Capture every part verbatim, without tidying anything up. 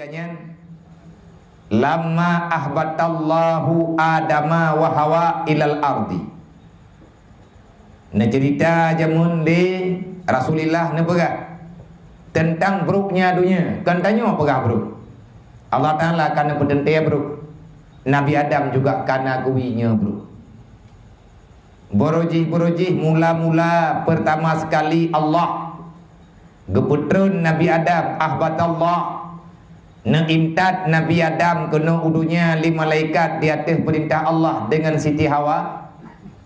Nyan, "Lamma ahbatallahu Adama wa Hawa ilal ardi." Neuceurita jameun lé Rasulullah neupeugah teuntang broknya donya, kon tanyoe peugah brok. Allah Taala ka neupeuteuntée brok. Nabi Adam juga ka na geuwi nyoe brok. Beurojih-beurojih, mula-mula, pertama sekali Allah geupeutreun Nabi Adam, ahbatallah, neuintat Nabi Adam keunoe u donya lé malaikat di ateueh peurintah Allah deungon Siti Hawa.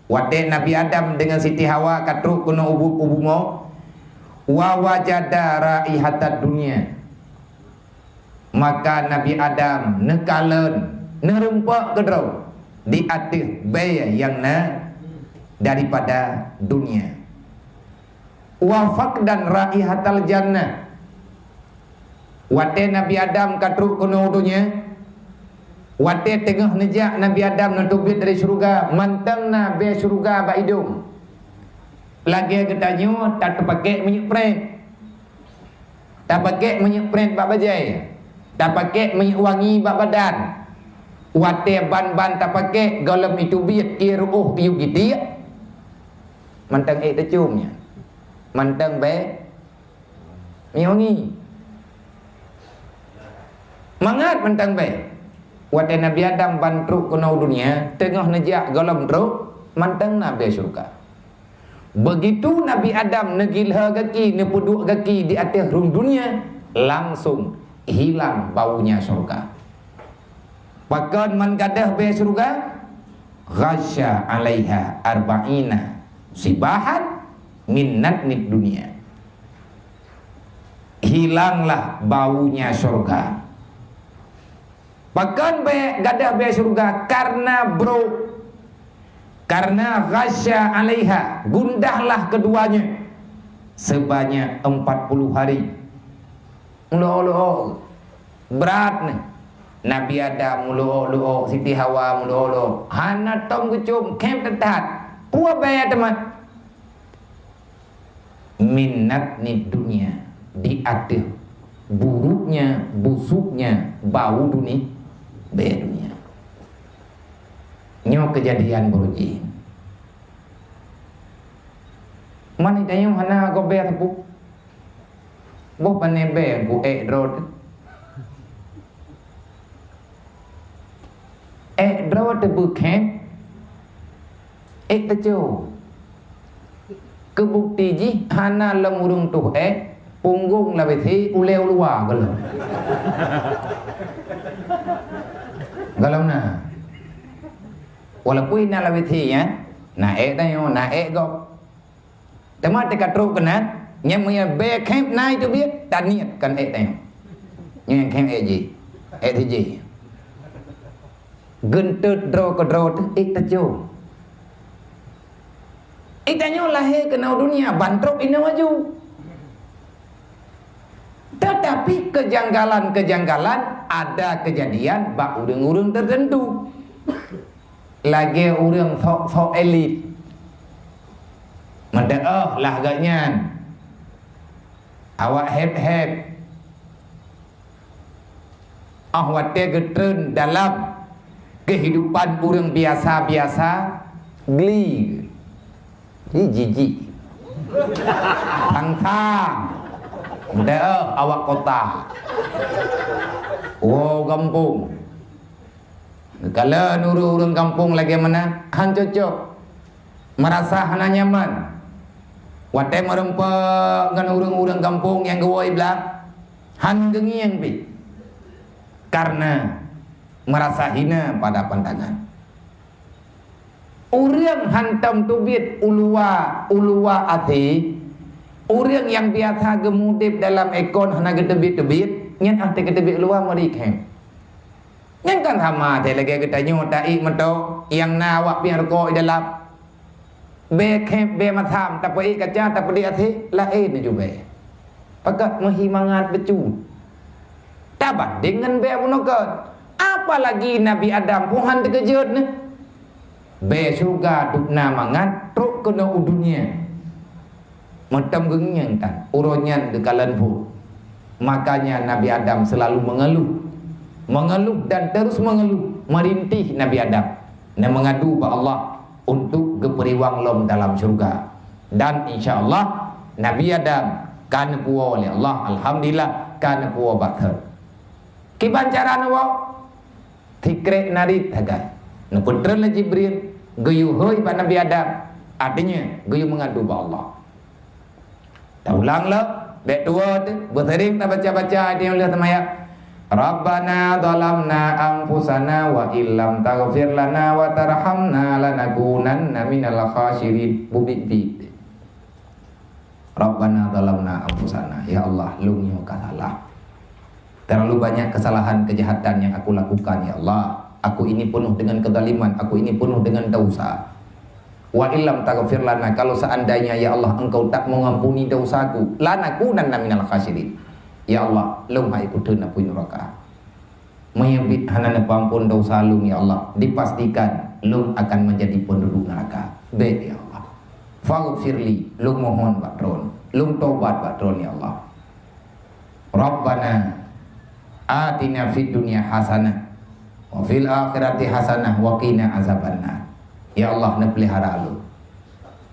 Watée Nabi Adam deungon Siti Hawa ka trok keunoe u bu-, u bumoe, wa wajada raihatad dunya. Maka Nabi Adam neukalon, neurumpok keudroe di ateueh bée nyang na daripada dunia. Wa faqdan raihatal jannah. Watée Nabi Adam ka trok keunoe u donya, watée teungoh neujak Nabi Adam neuteubiet dari syeuruga, mantong na bée syeuruga bak idong. Lagée geutanyoe tateupakék minyeuk prét. Tapakék minyeuk prét bak bajée, tapakék minyeuk wangi bak badan. Watée ban-ban tapakék, gohlom iteubiet ié ruôh iyup gitiek, mantong ék teucom nyan, mantong bée minyeuk wangi. Mangat mantong bée. Watée Nabi Adam ban trok keunoe u donya, teungoh neujak gohlom trok, mantong na bée syeuruga. Begitu Nabi Adam neugilhée gaki, neupeuduek gaki di ateueh rhueng dunia, langsong hilang baunya syeuruga. Pakon man gadôh bée syeuruga? Ghasya 'alaiha arba'ina sibahan min natnid dunia. Hilanglah baunya syeuruga. Pakon bée gadôh bée syeuruga? Karena brok. Karena ghasya 'alaiha, gundahlah keduanya sebanyak empat puluh hari. Meulo-lo, brat neh. Nabi Adam meulo-lo, Siti Hawa meulo-lo. Hana tom geucom, khém that-that. Peue bée teuma? Min natnid dunia, di ateueh buruknya, busuknya bau duni-, bée dunia. Nyoe keujadian beurujih. Man tanyoe hana gob bée teupeu. Boh pané bée ku ék droe teuh. Ék droe teuh beukhém, ék teucom. Keubukti jih hana lom ureuëng tuh ék, punggong lawét hé ulée u luwa gohlom. Gohlom na. Walaupun na lawét hé nyan, na ék tanyoe, na ék gob. Teuma teuka trok keunan, nyang meunyoe bée khém na iteubiet, taniet kon ék tanyoe. Nyoe nyang khém ék jih, ék sijih. Geunteut droe keudroe teuh ék teucom. Ék tanyoe lahé keunoe dunia ban trok inoe aju. Tetapi kejanggalan-kejanggalan ada kejadian bak ureuëng-ureuëng tertentu. Lagée ureuëng sok-sok elit. Meuteumé lah geuhnyan. Awak héb-héb. Óh watée geutreun dalam keuhidupan ureuëng biasa-biasa, gli. Ih, jijik. Thang-thang. Meuteumé awak kota. Woe gampông. Geukalon ureuëng-ureuëng gampông lagée meunan, han cocok. Meurasa hana nyaman. Watée meurumpok ngon ureuëng-ureuëng gampông nyang geuwoe i blang, han geungieng pih. Karena meurasa hina pada pandangan. Ureuëng hantom teubiet u luwa, u luwa até, ureuëng nyang biasa geumudeb dalam aircon hana geuteubiet-teubiet, nyan até geuteubiet u luwa meuri khém. Nyan kan sama até lagée geutanyoe taék meuto nyang na awak pieng rukok di dalam. Bée khém, bée masam, tapeuék kaca, tapeudeh até, laén ju bée. Pakat meuhi mangat beucut. Tabandeng ngon bée bunoe kon. Apalagi Nabi Adam, Tuhan teukeujot neuh. Bée syeuruga dum na mangat trok keunoe u dunia. Meutam geungieng tan, uroe nyan geukalon phon. Makanya Nabi Adam selalu mengeluh, mengeluh dan terus mengeluh, merintih Nabi Adam, na meungadu bak Allah untuk geupeuriwang lom dalam syurga. Dan insya Allah Nabi Adam ka neupuwoe lé Allah, alhamdulillah, ka neupuwoe bak thon. Kiban cara neuwoe? Sikrek narit sagai. Neupeutreun lé Jibril, geuyue hôi bak Nabi Adam, artinya geuyue meungadu bak Allah. Taulang lom, bék tuwoe teuh, beuseuring tabaca-baca ayat nyang lheueh seumayang. Rabbana zalamna anfusana wa illam taghfir lana wa tarhamna lanakunanna minal khasirin. Bubit-bit. Rabbana zalamna anfusana. Ya Allah, lôn nyoe ka salah. Terlalu banyak kesalahan kejahatan yang aku lakukan, ya Allah. Aku ini penuh dengan kezaliman, aku ini penuh dengan dosa. Wa illam taghfir lana, kalau seandainya, ya Allah, Engkau tak mengampuni dosaku, lanakunanna minal khasirin. Ya Allah, lôn hai kuteun apui neraka. Meunyoe biet hana neupeuampon dosa lôn, ya Allah, dipastikan lôn akan menjadi penduduk neraka. Bék, ya Allah. Faghfirli, lôn mohon bak Droen. Lôn tobat bak Droen, ya Allah. Rabbana atina fid dunya hasanah wa fil akhirati hasanah wa qina azabannar. Ya Allah, neupeulihara lôn.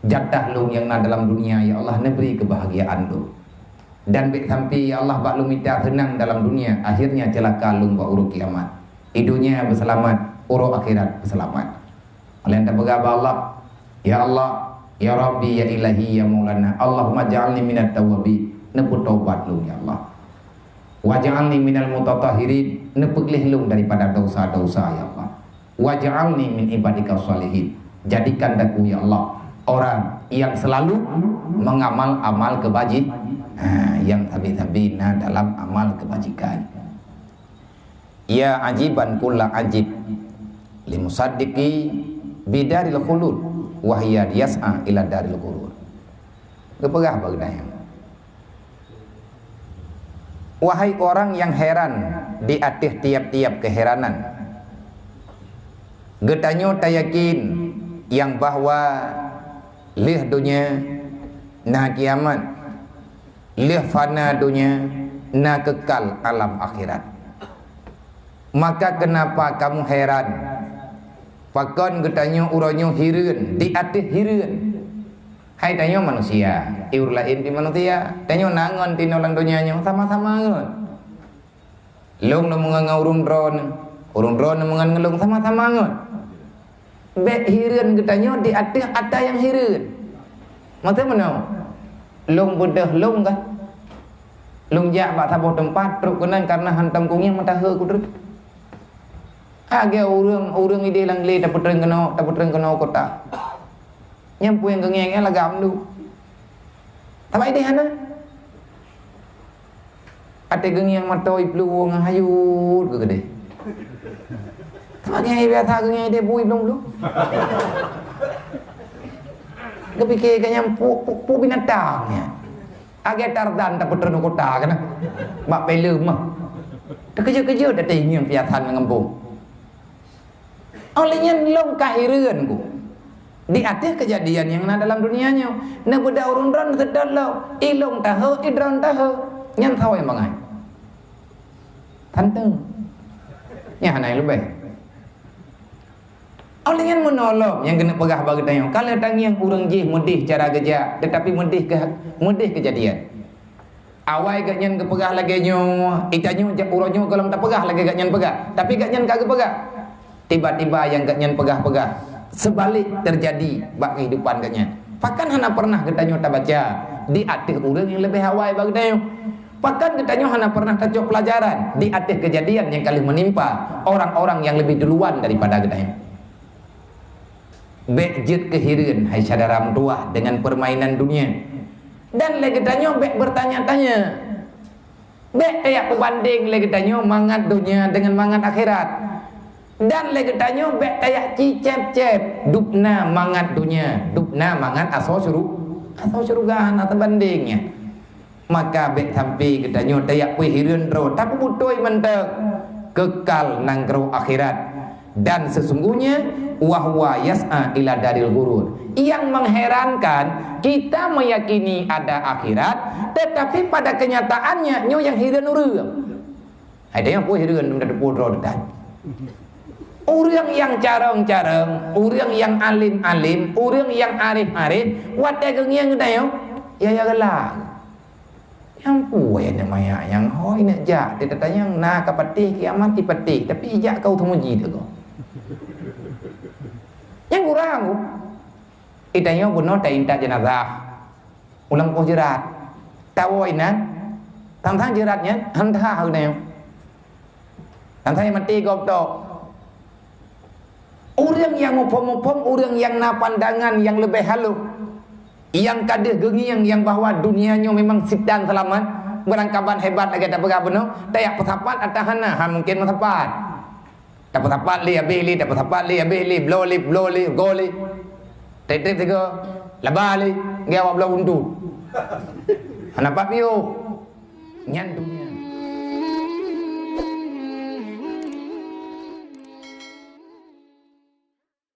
Jatah lôn nyang na dalam dunia, ya Allah, neubri keubahagiaan lôn. Dan bék sampai, ya Allah, bak lôn mita seunang dalam dunia, akhirnya ceulaka lôn bak uroe kiamat. Di dunia beuseulamat, uroe akhirat beuseulamat. Lheueh tapeugah bak Allah, "Ya Allah, ya Rabbi, ya Ilahi, ya Maulana, Allahumma ja'alni minat tawwabin." Neupeutobat lôn, ya Allah. "Waj'alni minal mutatahhirin." Neupeugleh lôn daripada dosa-dosa, ya Allah. "Waj'alni min ibadika shalihin." Jadikan aku, ya Allah, orang yang selalu mengamal amal kebaji-, ha, yang sabe-sabe na dalam amal kebajikan. Ya ajiban kulla ajib, li musaddiqi bidaril khulud, wa hiya yas'a ila daril ghurur. Geupeugah bak geutanyoe, wahai orang yang heran di ateueh tiap-tiap keheranan, geutanyoe tayakin yang bahwa lheueh donya na kiamat. Lheueh fana donya, na keukal alam akhirat. Maka keunapa kamu heran? Pakon geutanyoe uroe nyoe hireuen di ateueh hireuen? Hai tanyoe manusia, i ureueng laén pih manusia. Tanyoe na ngon tinoe lam donya nyoe sama-sama ngon. Lôn lôn meungon ngon ureueng droeneuh, ureueng droeneuh meungon ngon lôn, sama-sama ngon. Bék hireuen geutanyoe di ateueh ata nyang hireuen. Maksud meunoe? Lôn beudôh lôn kan? Lôn jak bak saboh teumpat, trok keunan kareuna hantom kungieng meuta hé kudreuet. Lagèe ureueng, ureueng idéh lam glé tapeutreun keunoe, tapeutreun keunoe kota. Nyan peue nyang geungieng nyan lagak meundu. Sabab idéh hana. Até geungieng mata iplueng hayut geuh keudéh. Sabab geungieng biasa geungieng idéh bui plueng-plueng. Geupike geuh nyan pu, pu, pu binatang nyan. Lagèe Tarzan tapeutreun u kota keunan. Bak filem mah. Teukeujot-keujot até ngieng piasan ngon bom. Óh lheueh nyan lôn ka hireuen ku di ateueh keujadian nyang na dalam dunia nyoe. Neubeudôh ureueng droen seutôt lom, i lôn tahé, i droen tahé. Nyan sawa nyang bangai. Tantang. Nyan hana nyang leubeh. Óh lheueh nyan meunoe lom nyang keuneuk peugah bak geutanyoe, ka lheueh tangieng ureueng jih meudéh cara geujak, teutapi meudéh keu, meudéh keujadian. Awai geuhnyan geupeugah lagèe nyoe, i tanyoe jak uroe nyoe gohlom tapeugah lagèe geuhnyan peugah. Tapi geuhnyan ka geupeugah. Tiba-tiba nyang geuhnyan peugah-peugah, seubalek teujadi bak keuhidupan geuhnyan. Pakon hana peureunah geutanyoe tabaca di ateueh ureueng nyang leubeh awai bak geutanyoe? Pakon geutanyoe hana peureunah tacok peulajaran di ateueh keujadian nyang ka lheueh meunimpa orang-orang nyang leubeh duluan daripada geutanyoe? Bék jeuet keu hireuen, hai syedara meutuwah, deungon peurmainan dunia. Dan lé geutanyoe bék beurtanya-tanya. Bék tajak peubandeng lé geutanyoe mangat dunia deungon mangat akhirat. Dan lé geutanyoe bék tajak cicép-cép, dubna mangat dunia, dubna mangat asoe syuru-, asoe syeuruga, hana teubandeng nyan. Maka bék sampai geutanyoe tajak peuhireuen droe, tapi beutôi mantong keukal nanggroe akhirat. Dan sesungguhnya Wa huwa yas'a ila daril ghurur. Yang mengherankan, kita meyakini ada akhirat, tetapi pada kenyataannya nyoe nyang hireuen ureueng. Hai, tanyoe peue hireuen teuma tateupeue droe teuh. Ureueng nyang carông-carông, ureueng nyang alim-alim, ureueng nyang arif-arif, watèe geungieng tanyoe, ya, ya, galak. Nyang peue aneuk manyak nyang hôi neuk jak, teutatanyong na ka patéh kiamat, ipatéh, tapi ijak keu teuh muji teuh gob. Nyang kurang, itanyoe bunoe taintat jeunazah u lampôh jeurat. Tawoe inan, tang-tang jeurat nyan han teuhah itanyoe. Tang-tang maté gob tok. Ureueng nyang muphom-muphom, ureueng nyang na pandangan nyang leubeh halôh, nyang ka deuh geungieng nyang bahwa dunia nyoe memang sitan seulamat, beurangkaban hebat lagèe tapeugah bunoe, tajak peusapat atawa hana, han mungken meusapat. Tapeusapat lé, abéh lé, tapeusapat lé, abéh lé, bloe lé, bloe lé, goe lé. Trép-trép sigoe, laba lé, geuh awak bloe buntut. Hana pat piôh. Nyan dunia.